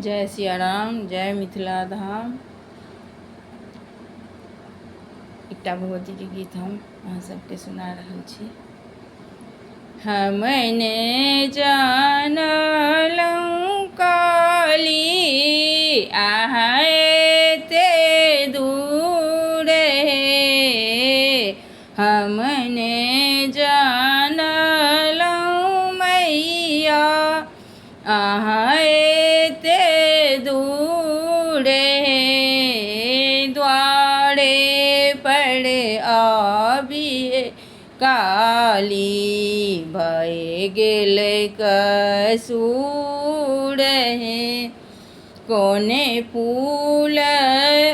जय सियाराम, जय मिथिला धाम। एकटा भगवतीके गीत हम अहाँ सबके सुना रहल छी। हमने जानलहुँ काली अहाँ एते दूर हे, हमने जानलहुँ मैया अहाँ एते दूर हे, द्वारे पर आबिहे काली भए गेल कसूर हे, कोने फूल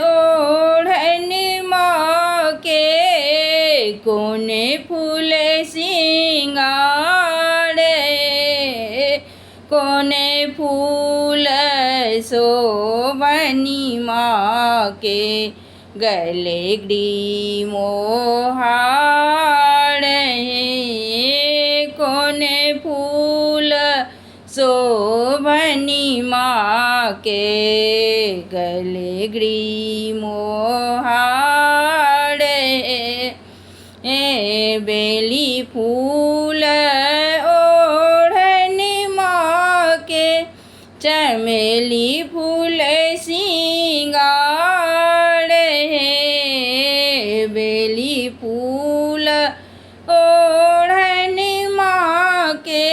ओढ़न माँ के, कोने फूल सिंगार, कोने फूल शोभनी माँ के, गले ग्री मोहार हे, कोने फूल शोभनी माँ के, गले ग्री मोहार हे, बेली फूल ओढ़नी माँ के, चमेली फूल सिंगार हे, बेली फूल ओढ़नी माँ के,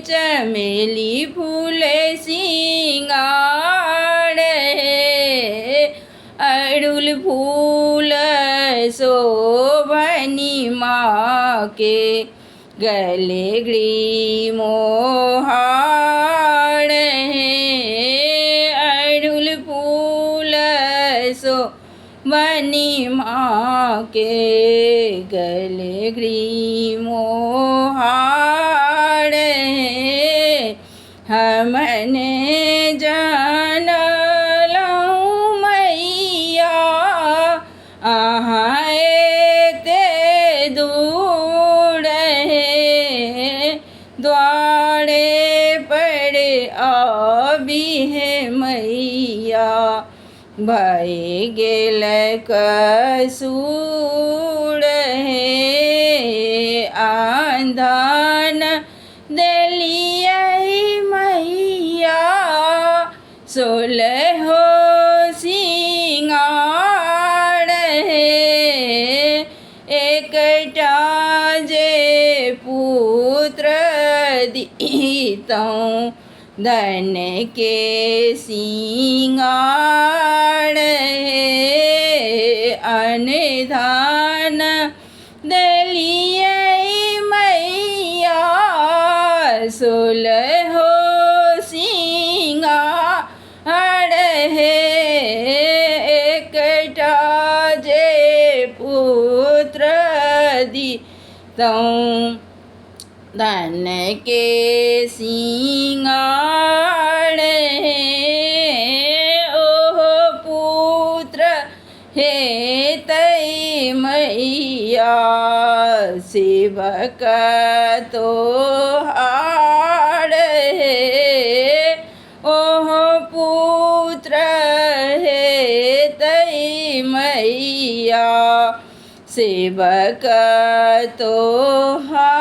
चमेली फूल सिंगार हे, अड़हुल फूल शोभनी माँ के, गले ग्री मोहार हे, अड़हुल फूल शोभनी माँ के, गले ग्री मोहार हे, हमने जानलहुँ मैया अहाँ एते दूर हे, द्वारे पर आबिहे मैया भए गेल कसूर हे, आंधन देलियै मैया सोलहो सिंगार हे, एकटा जे पुत्र दितहुँ धन के सिंगार हे, अनधन देलियै मैया सोलहो सिंगार हे, एकटा जे पुत्र दितहुँ धन के सिंगार हे, ओहो पुत्र हेतै मैया शिवक तोहार हे, ओहो पुत्र हेतै मैया सेवक तोहार।